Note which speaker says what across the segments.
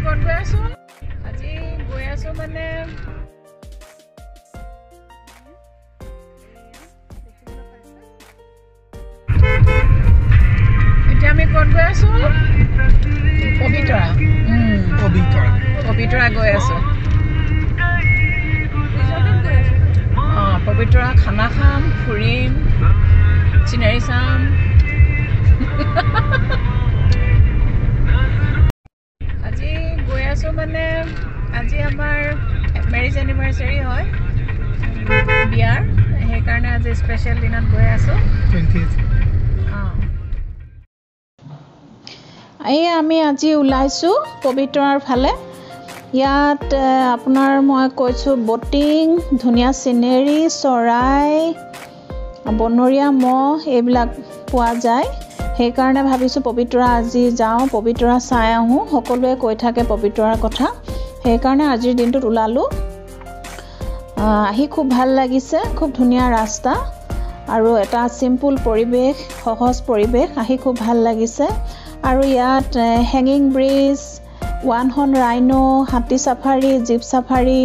Speaker 1: ক'ত গৈ আছো? আজি গৈ আছো মানে এতিয়া আমি ক'ত গৈ আছো? পবিতৰা।
Speaker 2: পবিতৰা
Speaker 1: পবিতৰা গৈ আছো। অঁ, পবিতৰা খানা খাম, ফুৰিম, চিনাৰী চাম। আজি গৈ আছো মানে আজি আমাৰ মেৰিজ এনিভাৰ্চাৰী হয় বিয়াৰ, সেইকাৰণে আজি স্পেচিয়েল দিনত গৈ আছো। অঁ,
Speaker 3: এই আমি আজি ওলাইছোঁ পবিতৰাৰ ফালে। ইয়াত আপোনাৰ মই কৈছোঁ ব'টিং, ধুনীয়া চিনেৰী, চৰাই, বনৰীয়া ম'হ এইবিলাক পোৱা যায়। সেইকাৰণে ভাবিছোঁ পবিতৰা আজি যাওঁ, পবিতৰা চাই আহোঁ। সকলোৱে কৈ থাকে পবিতৰাৰ কথা, সেইকাৰণে আজিৰ দিনটোত ওলালোঁ। আহি খুব ভাল লাগিছে, খুব ধুনীয়া ৰাস্তা আৰু এটা চিম্পুল পৰিৱেশ, সহজ পৰিৱেশ, আহি খুব ভাল লাগিছে। আৰু ইয়াত hanging bridge, one horn rhino, হাতী চাফাৰী, জীপ চাফাৰী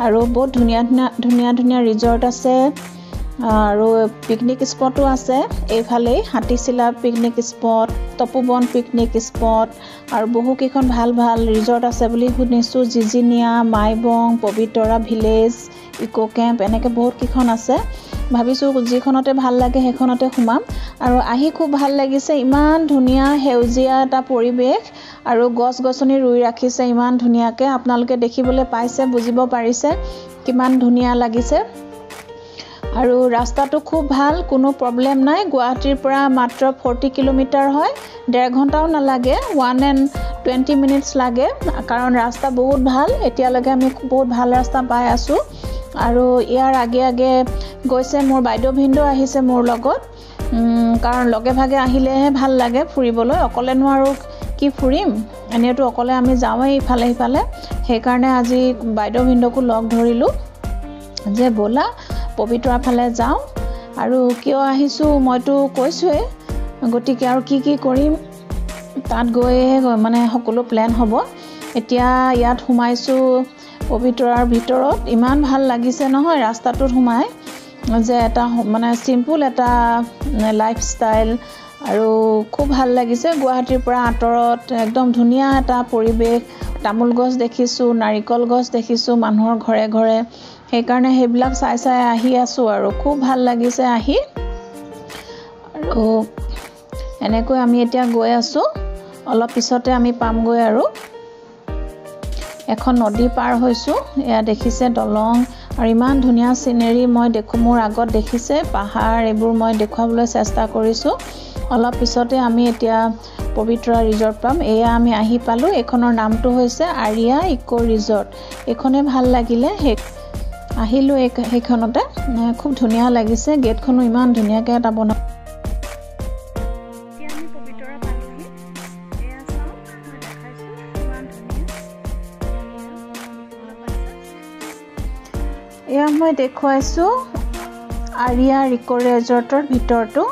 Speaker 3: আৰু বহুত ধুনীয়া ধুনীয়া ধুনীয়া ধুনীয়া ৰিজৰ্ট আছে আৰু পিকনিক স্পটো আছে এইফালেই। Hatisila picnic spot, Tapoban picnic spot আৰু বহুকেইখন ভাল ভাল ৰিজৰ্ট আছে বুলি শুনিছোঁ। Jijiniya, Maibong, Pobitora village, eco camp, এনেকৈ বহুতকেইখন আছে। ভাবিছোঁ যিখনতে ভাল লাগে সেইখনতে সোমাম। আৰু আহি খুব ভাল লাগিছে, ইমান ধুনীয়া সেউজীয়া এটা পৰিৱেশ আৰু গছ গছনি ৰুই ৰাখিছে ইমান ধুনীয়াকৈ। আপোনালোকে দেখিবলৈ পাইছে, বুজিব পাৰিছে কিমান ধুনীয়া লাগিছে। আৰু ৰাস্তাটো খুব ভাল, কোনো প্ৰব্লেম নাই। গুৱাহাটীৰ পৰা মাত্ৰ 40 কিলোমিটাৰ হয়, 1.5 ঘণ্টাও নালাগে, 1 and 20 minutes লাগে, কাৰণ ৰাস্তা বহুত ভাল। এতিয়ালৈকে আমি বহুত ভাল ৰাস্তা পাই আছোঁ। আৰু ইয়াৰ আগে আগে গৈছে মোৰ বাইদেউ ভিনদেউ আহিছে মোৰ লগত, কাৰণ লগে ভাগে আহিলেহে ভাল লাগে ফুৰিবলৈ। অকলেনো আৰু কি ফুৰিম, এনেইতো অকলে আমি যাওঁৱেই ইফালে সিফালে। সেইকাৰণে আজি বাইদেউ ভিনদেউকো লগ ধৰিলোঁ যে ব'লা পবিতৰা ফালে যাওঁ। আৰু কিয় আহিছোঁ মইতো কৈছোঁৱেই, গতিকে আৰু কি কি কৰিম তাত গৈয়ে মানে সকলো প্লেন হ'ব। এতিয়া ইয়াত সোমাইছোঁ পবিতৰাৰ ভিতৰত, ইমান ভাল লাগিছে নহয় ৰাস্তাটোত সোমাই, যে এটা মানে চিম্পুল এটা লাইফষ্টাইল আৰু খুব ভাল লাগিছে। গুৱাহাটীৰ পৰা আঁতৰত একদম ধুনীয়া এটা পৰিৱেশ। তামোল গছ দেখিছোঁ, নাৰিকল গছ দেখিছোঁ মানুহৰ ঘৰে ঘৰে, সেইকাৰণে সেইবিলাক চাই চাই আহি আছোঁ আৰু খুব ভাল লাগিছে আহি। আৰু এনেকৈ আমি এতিয়া গৈ আছোঁ, অলপ পিছতে আমি পামগৈ। আৰু এখন নদী পাৰ হৈছোঁ, এয়া দেখিছে দলং আৰু ইমান ধুনীয়া চিনেৰী মই দেখোঁ, মোৰ আগত দেখিছে পাহাৰ, এইবোৰ মই দেখুৱাবলৈ চেষ্টা কৰিছোঁ। অলপ পিছতে আমি এতিয়া পবিতৰা ৰিজৰ্ট পাম। এয়া আমি আহি পালোঁ। এইখনৰ নামটো হৈছে আৰিয়া ইক' ৰিজৰ্ট। এইখনেই ভাল লাগিলে, সেই আহিলোঁ এই সেইখনতে, খুব ধুনীয়া লাগিছে। গেটখনো ইমান ধুনীয়াকৈ এটা বনা।
Speaker 1: এতিয়া আমি পবিতৰা পালোহি। এয়া চাওক, মই দেখাইছোঁ ইমান ধুনীয়া, দেখিবলৈ পাইছে।
Speaker 3: এয়া মই দেখুৱাইছোঁ আৰিয়া ইক' ৰিজৰ্টৰ ভিতৰটো,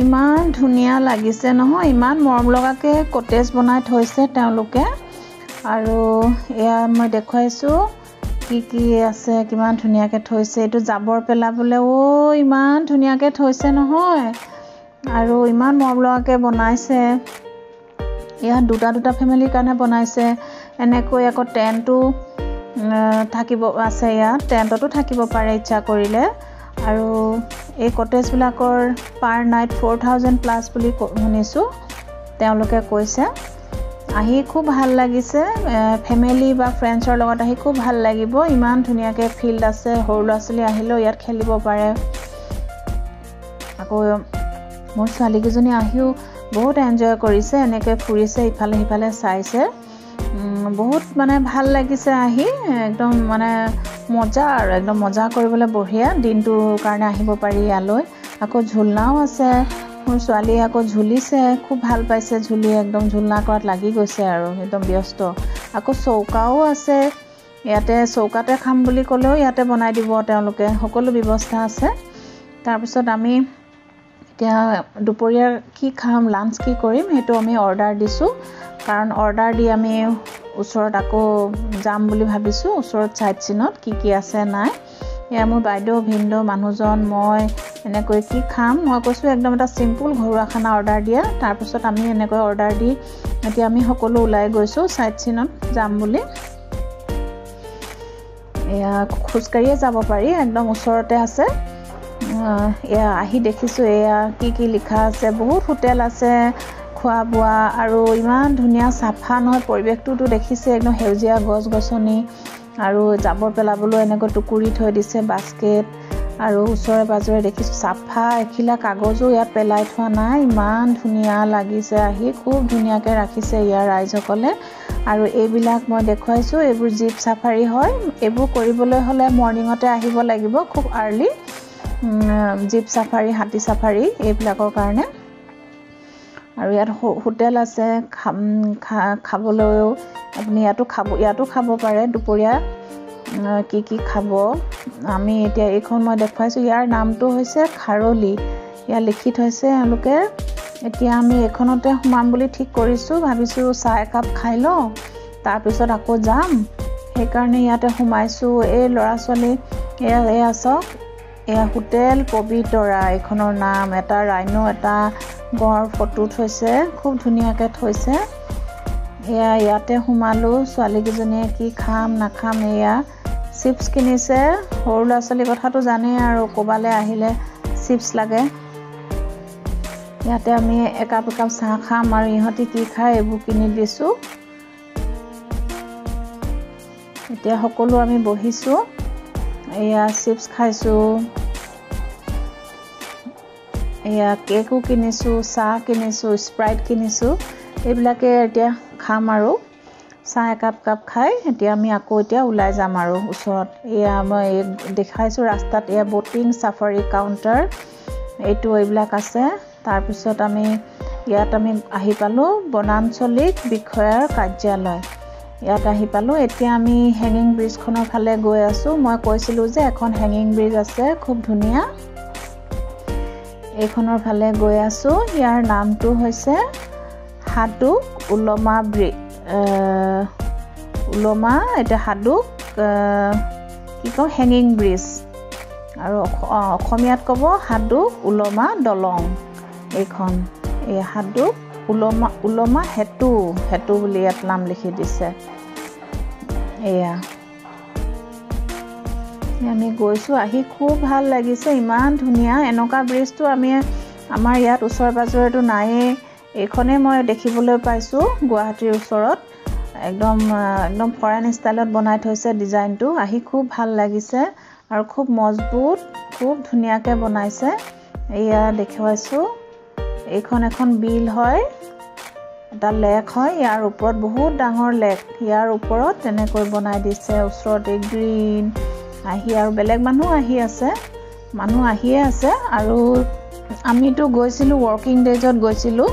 Speaker 3: ইমান ধুনীয়া লাগিছে নহয়, ইমান মৰম লগাকৈ কটেজ বনাই থৈছে তেওঁলোকে। আৰু এয়া মই দেখুৱাইছোঁ কি কি আছে, কিমান ধুনীয়াকৈ থৈছে। এইটো জাবৰ পেলাবলৈ, অ' ইমান ধুনীয়াকৈ থৈছে নহয় আৰু ইমান মৰম লগাকৈ বনাইছে। ইয়াত দুটা দুটা ফেমিলিৰ কাৰণে বনাইছে এনেকৈ। আকৌ টেণ্টো থাকিব আছে ইয়াত, টেণ্টতো থাকিব পাৰে ইচ্ছা কৰিলে। আৰু এই কটেজবিলাকৰ পাৰ নাইট 4000 প্লাছ বুলি শুনিছোঁ তেওঁলোকে কৈছে। আহি খুব ভাল লাগিছে, ফেমিলি বা ফ্ৰেণ্ডছৰ লগত আহি খুব ভাল লাগিব। ইমান ধুনীয়াকৈ ফিল্ড আছে, সৰু ল'ৰা ছোৱালী আহিলেও ইয়াত খেলিব পাৰে। আকৌ মোৰ ছোৱালীকেইজনী আহিও বহুত এনজয় কৰিছে, এনেকৈ ফুৰিছে, ইফালে সিফালে চাইছে, বহুত মানে ভাল লাগিছে আহি। একদম মানে মজা আৰু একদম মজা কৰিবলৈ বঢ়িয়া দিনটোৰ কাৰণে আহিব পাৰি ইয়ালৈ। আকৌ ঝুলনাও আছে, মোৰ ছোৱালীয়ে আকৌ ঝুলিছে, খুব ভাল পাইছে ঝুলি, একদম ঝুলনা কৰাত লাগি গৈছে আৰু একদম ব্যস্ত। আকৌ চৌকাও আছে ইয়াতে, চৌকাতে খাম বুলি ক'লেও ইয়াতে বনাই দিব তেওঁলোকে, সকলো ব্যৱস্থা আছে। তাৰপিছত আমি এতিয়া দুপৰীয়া কি খাম, লাঞ্চ কি কৰিম সেইটো আমি অৰ্ডাৰ দিছোঁ, কাৰণ অৰ্ডাৰ দি আমি ওচৰত আকৌ যাম বুলি ভাবিছোঁ। ওচৰত চাইট চিনত কি কি আছে নাই। এয়া মোৰ বাইদেউ, ভিনদেউ, মানুহজন, মই এনেকৈ কি খাম। মই কৈছোঁ একদম এটা চিম্পুল ঘৰুৱা খানা অৰ্ডাৰ দিয়া। তাৰপিছত আমি এনেকৈ অৰ্ডাৰ দি এতিয়া আমি সকলো ওলাই গৈছোঁ চাইট চিনত যাম বুলি। এয়া খোজকাঢ়িয়ে যাব পাৰি, একদম ওচৰতে আছে। এয়া আহি দেখিছোঁ এয়া কি কি লিখা আছে, বহুত হোটেল আছে খোৱা বোৱা, আৰু ইমান ধুনীয়া চাফা নহয় পৰিৱেশটোতো দেখিছে, একদম সেউজীয়া গছ গছনি, আৰু জাবৰ পেলাবলৈ এনেকৈ টুকুৰি থৈ দিছে বাস্কেট, আৰু ওচৰে পাজৰে দেখিছোঁ চাফা, এখিলা কাগজো ইয়াত পেলাই থোৱা নাই। ইমান ধুনীয়া লাগিছে আহি, খুব ধুনীয়াকৈ ৰাখিছে ইয়াৰ ৰাইজসকলে। আৰু এইবিলাক মই দেখুৱাইছোঁ, এইবোৰ জীপ চাফাৰী হয়। এইবোৰ কৰিবলৈ হ'লে মৰ্ণিঙতে আহিব লাগিব, খুব আৰ্লি। জীপ চাফাৰী, হাতী চাফাৰী এইবিলাকৰ কাৰণে। আৰু ইয়াত হোটেল আছে খাবলৈও, আপুনি ইয়াতো খাব পাৰে। দুপৰীয়া কি কি খাব আমি এতিয়া এইখন মই দেখুৱাইছোঁ। ইয়াৰ নামটো হৈছে খাৰলি, ইয়াত লিখি থৈছে এওঁলোকে। এতিয়া আমি এইখনতে সোমাম বুলি ঠিক কৰিছোঁ, ভাবিছোঁ চাহ একাপ খাই লওঁ, তাৰপিছত আকৌ যাম, সেইকাৰণে ইয়াতে সোমাইছোঁ। এই ল'ৰা ছোৱালী এয়া চাওক, এয়া হোটেল পবিতৰা এইখনৰ নাম। এটা ৰাইনো, এটা গঁড় ফটো থৈছে, খুব ধুনীয়াকৈ থৈছে। এয়া ইয়াতে সোমালোঁ। ছোৱালীকেইজনীয়ে কি খাম নাখাম, এয়া চিপছ কিনিছে। সৰু ল'ৰা ছোৱালীৰ কথাটো জানেই আৰু, ক'ৰবালৈ আহিলে চিপছ লাগে। ইয়াতে আমি একাপ একাপ চাহ খাম আৰু ইহঁতি কি খায় এইবোৰ কিনি দিছোঁ। এতিয়া সকলো আমি বহিছোঁ, এয়া চিপছ খাইছোঁ, এয়া কেকো কিনিছোঁ, চাহ কিনিছোঁ, স্প্ৰাইট কিনিছোঁ, এইবিলাকে এতিয়া খাম আৰু চাহ একাপ কাপ খাই এতিয়া আমি আকৌ এতিয়া ওলাই যাম আৰু ওচৰত। এয়া মই দেখাইছোঁ ৰাস্তাত এয়া ব'টিং চাফাৰী কাউণ্টাৰ এইটো এইবিলাক আছে। তাৰপিছত আমি ইয়াত আমি আহি পালোঁ বনাঞ্চলিক বিষয়াৰ কাৰ্যালয়, ইয়াত আহি পালোঁ। এতিয়া আমি হেঙিং ব্ৰিজখনৰ ফালে গৈ আছোঁ। মই কৈছিলোঁ যে এখন হেঙিং ব্ৰিজ আছে খুব ধুনীয়া, এইখনৰ ফালে গৈ আছোঁ। ইয়াৰ নামটো হৈছে হাদুক ওলমা ব্ৰিজ, ওলমা এতিয়া হাদুক কি কওঁ হেঙিং ব্ৰিজ, আৰু অসমীয়াত ক'ব হাদুক ওলমা দলং। এইখন এই হাদুক ওলমা ওলমা সেতু, সেতু বুলি ইয়াত নাম লিখি দিছে। এয়া আমি গৈছোঁ, আহি খুব ভাল লাগিছে, ইমান ধুনীয়া। এনেকুৱা ব্ৰিজটো আমি আমাৰ ইয়াত ওচৰে পাজৰেতো নায়েই, এইখনেই মই দেখিবলৈ পাইছোঁ গুৱাহাটীৰ ওচৰত। একদম একদম ফৰেন ষ্টাইলত বনাই থৈছে ডিজাইনটো, আহি খুব ভাল লাগিছে আৰু খুব মজবুত, খুব ধুনীয়াকৈ বনাইছে। এয়া দেখুৱাইছোঁ, এইখন এখন বিল হয়, এটা লেক হয়, ইয়াৰ ওপৰত বহুত ডাঙৰ লেক, ইয়াৰ ওপৰত তেনেকৈ বনাই দিছে। ওচৰতে গ্ৰীণ আহি আৰু বেলেগ মানুহ আহি আছে, মানুহ আহিয়ে আছে। আৰু আমিতো গৈছিলোঁ ৱৰ্কিং ডেইজত গৈছিলোঁ।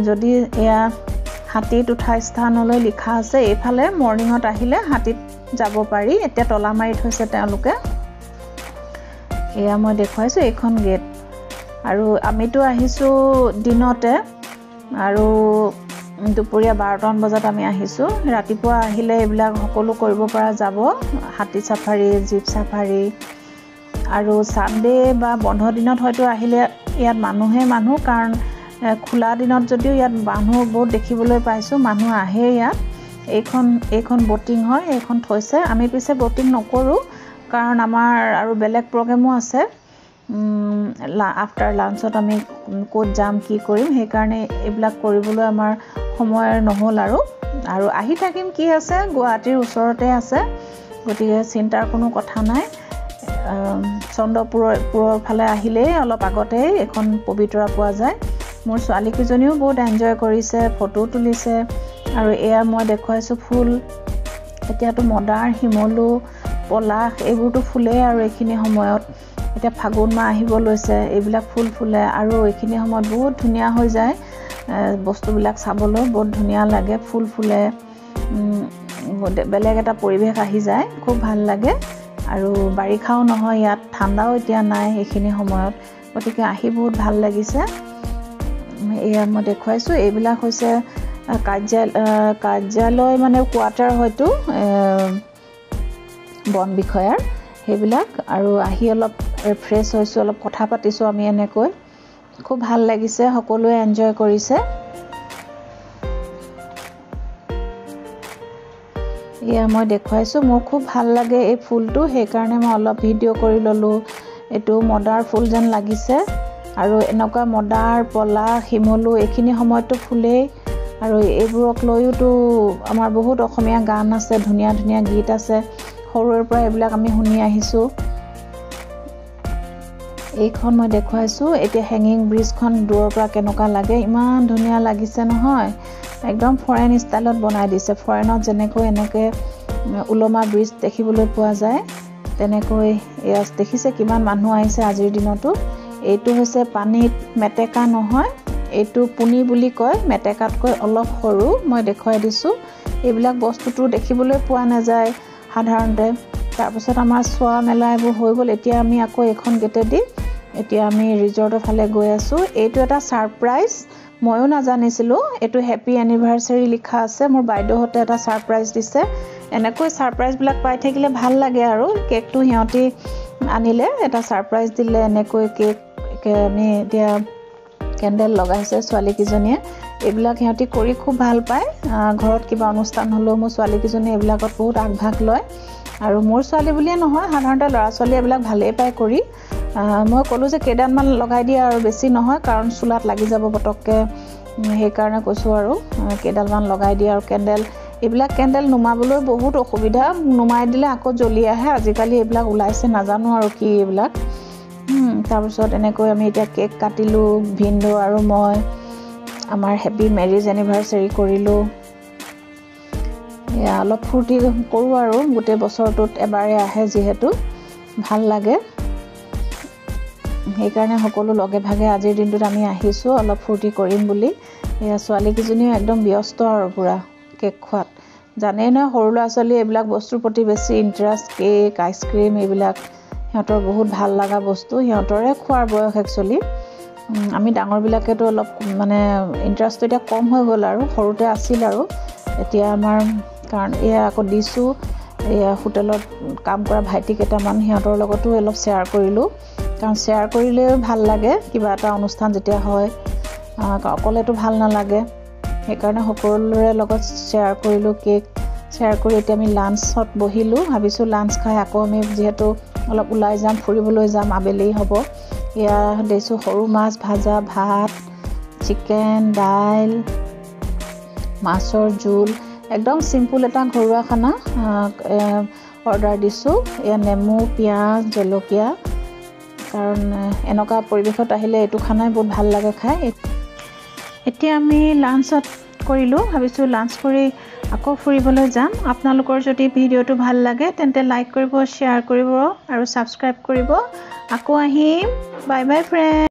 Speaker 3: যদি এয়া হাতীত উঠা স্থানলৈ লিখা আছে, এইফালে মৰ্ণিঙত আহিলে হাতীত যাব পাৰি। এতিয়া তলা মাৰি থৈছে তেওঁলোকে। এয়া মই দেখুৱাইছোঁ এইখন গেট। আৰু আমিতো আহিছোঁ দিনতে, আৰু দুপৰীয়া 12টামান বজাত আমি আহিছোঁ। ৰাতিপুৱা আহিলে এইবিলাক সকলো কৰিব পৰা যাব, হাতী চাফাৰী, জীপ চাফাৰী। আৰু ছানডে বা বন্ধ দিনত হয়তো আহিলে ইয়াত মানুহে মানুহ, কাৰণ খোলা দিনত যদিও ইয়াত মানুহ বহুত দেখিবলৈ পাইছোঁ, মানুহ আহে ইয়াত। এইখন ব'টিং হয়, এইখন থৈছে। আমি পিছে ব'টিং নকৰোঁ, কাৰণ আমাৰ আৰু বেলেগ প্ৰগ্ৰেমো আছে। আফটাৰ লাঞ্চত আমি ক'ত যাম কি কৰিম, সেইকাৰণে এইবিলাক কৰিবলৈ আমাৰ সময় নহ'ল। আৰু আৰু আহি থাকিম, কি আছে গুৱাহাটীৰ ওচৰতে আছে, গতিকে চিন্তাৰ কোনো কথা নাই। চন্দ্ৰপুৰৰ ফালে আহিলেই অলপ আগতেই এইখন পবিতৰা পোৱা যায়। মোৰ ছোৱালীকেইজনীও বহুত এনজয় কৰিছে, ফটো তুলিছে। আৰু এয়া মই দেখুৱাইছোঁ ফুল, এতিয়াতো মদাৰ, শিমলু, পলাশ এইবোৰতো ফুলেই আৰু এইখিনি সময়ত। এতিয়া ফাগুন মাহ আহিব লৈছে, এইবিলাক ফুল ফুলে আৰু এইখিনি সময়ত বহুত ধুনীয়া হৈ যায় বস্তুবিলাক, চাবলৈ বহুত ধুনীয়া লাগে। ফুল ফুলে, বেলেগ এটা পৰিৱেশ আহি যায়, খুব ভাল লাগে। আৰু বাৰিষাও নহয় ইয়াত, ঠাণ্ডাও এতিয়া নাই এইখিনি সময়ত, গতিকে আহি বহুত ভাল লাগিছে। এয়া মই দেখুৱাইছোঁ, এইবিলাক হৈছে কাৰ্যালয় মানে কোৱাৰ্টাৰ হয়তো বন বিষয়াৰ সেইবিলাক। আৰু আহি অলপ ফ্ৰেছ হৈছোঁ, অলপ কথা পাতিছোঁ আমি এনেকৈ, খুব ভাল লাগিছে, সকলোৱে এনজয় কৰিছে। এয়া মই দেখুৱাইছোঁ, মোৰ খুব ভাল লাগে এই ফুলটো, সেইকাৰণে মই অলপ ভিডিঅ' কৰি ল'লোঁ। এইটো মদাৰ ফুল যেন লাগিছে, আৰু এনেকুৱা মদাৰ, পলাশ, শিমলু এইখিনি সময়ততো ফুলেই। আৰু এইবোৰক লৈওতো আমাৰ বহুত অসমীয়া গান আছে, ধুনীয়া ধুনীয়া গীত আছে, সৰুৰে পৰা এইবিলাক আমি শুনি আহিছোঁ। এইখন মই দেখুৱাইছোঁ এতিয়া হেঙিং ব্ৰিজখন দূৰৰ পৰা কেনেকুৱা লাগে, ইমান ধুনীয়া লাগিছে নহয়, একদম ফৰেন ষ্টাইলত বনাই দিছে। ফৰেনত যেনেকৈ এনেকৈ ওলমা ব্ৰিজ দেখিবলৈ পোৱা যায়, তেনেকৈ এয়া দেখিছে কিমান মানুহ আহিছে আজিৰ দিনতো। এইটো হৈছে পানীত মেটেকা নহয়, এইটো পুনি বুলি কয়, মেটেকাতকৈ অলপ সৰু, মই দেখুৱাই দিছোঁ। এইবিলাক বস্তুটো দেখিবলৈ পোৱা নাযায় সাধাৰণতে। তাৰপিছত আমাৰ চোৱা মেলা এইবোৰ হৈ গ'ল। এতিয়া আমি আকৌ এইখন গেটেদি এতিয়া আমি ৰিজৰ্টৰ ফালে গৈ আছোঁ। এইটো এটা ছাৰপ্ৰাইজ, ময়ো নাজানিছিলোঁ। এইটো হেপী এনিভাৰ্চাৰী লিখা আছে, মোৰ বাইদেউহঁতে এটা ছাৰপ্ৰাইজ দিছে। এনেকৈ ছাৰপ্ৰাইজবিলাক পাই থাকিলে ভাল লাগে আৰু। কেকটো সিহঁতি আনিলে, এটা ছাৰপ্ৰাইজ দিলে এনেকৈ কেক। আমি এতিয়া কেণ্ডেল লগাইছে ছোৱালীকেইজনীয়ে, এইবিলাক সিহঁতি কৰি খুব ভাল পায়। ঘৰত কিবা অনুষ্ঠান হ'লেও মোৰ ছোৱালীকেইজনীয়ে এইবিলাকত বহুত আগভাগ লয়। আৰু মোৰ ছোৱালী বুলিয়ে নহয়, সাধাৰণতে ল'ৰা ছোৱালীয়ে এইবিলাক ভালেই পায় কৰি। মই ক'লোঁ যে কেইডালমান লগাই দিয়া আৰু বেছি নহয়, কাৰণ চোলাত লাগি যাব পটককৈ, সেইকাৰণে কৈছোঁ আৰু কেইডালমান লগাই দিয়া। আৰু কেণ্ডেল, এইবিলাক কেণ্ডেল নুমাবলৈ বহুত অসুবিধা, নুমাই দিলে আকৌ জ্বলি আহে। আজিকালি এইবিলাক ওলাইছে, নাজানো আৰু কি এইবিলাক। তাৰপিছত এনেকৈ আমি এতিয়া কেক কাটিলোঁ, ভিনদেউ আৰু মই আমাৰ হেপী মেৰিজ এনিভাৰ্চাৰী কৰিলোঁ। এয়া অলপ ফূৰ্তি কৰোঁ আৰু, গোটেই বছৰটোত এবাৰে আহে যিহেতু, ভাল লাগে। সেইকাৰণে সকলো লগে ভাগে আজিৰ দিনটোত আমি আহিছোঁ অলপ ফূৰ্তি কৰিম বুলি। এয়া ছোৱালীকেইজনীও একদম ব্যস্ত আৰু পূৰা কেক খোৱাত। জানেই নহয় সৰু ল'ৰা ছোৱালী এইবিলাক বস্তুৰ প্ৰতি বেছি ইণ্টাৰেষ্ট, কেক, আইচক্ৰীম এইবিলাক সিহঁতৰ বহুত ভাল লগা বস্তু, সিহঁতৰে খোৱাৰ বয়স একচুৱেলি। আমি ডাঙৰবিলাকেতো অলপ মানে ইণ্টাৰেষ্টটো এতিয়া কম হৈ গ'ল আৰু, সৰুতে আছিল আৰু এতিয়া আমাৰ। কাৰণ এয়া আকৌ দিছোঁ, এয়া হোটেলত কাম কৰা ভাইটি কেইটামান, সিহঁতৰ লগতো অলপ শ্বেয়াৰ কৰিলোঁ, কাৰণ শ্বেয়াৰ কৰিলেও ভাল লাগে কিবা এটা অনুষ্ঠান যেতিয়া হয়, অকলেতো ভাল নালাগে। সেইকাৰণে সকলোৰে লগত শ্বেয়াৰ কৰিলোঁ, কেক শ্বেয়াৰ কৰি এতিয়া আমি লাঞ্চত বহিলোঁ। ভাবিছোঁ লাঞ্চ খাই আকৌ আমি যিহেতু অলপ ওলাই যাম, ফুৰিবলৈ যাম, আবেলি হ'ব। এয়া দিছোঁ সৰু মাছ ভাজা, ভাত, চিকেন, দাইল, মাছৰ জোল, একদম চিম্পুল এটা ঘৰুৱা খানা অৰ্ডাৰ দিছোঁ। এয়া নেমু, পিঁয়াজ, জলকীয়া, কাৰণ এনেকুৱা পৰিৱেশত আহিলে এইটো খানাই বহুত ভাল লাগে খাই। এতিয়া আমি লাঞ্চত কৰিলোঁ, ভাবিছোঁ লাঞ্চ কৰি আকৌ ফুৰিবলৈ যাম। আপোনালোকৰ যদি ভিডিঅ'টো ভাল লাগে তেন্তে লাইক কৰিব, শ্বেয়াৰ কৰিব আৰু ছাবস্ক্ৰাইব কৰিব। আকৌ আহিম, বাই বাই ফ্ৰেণ্ড।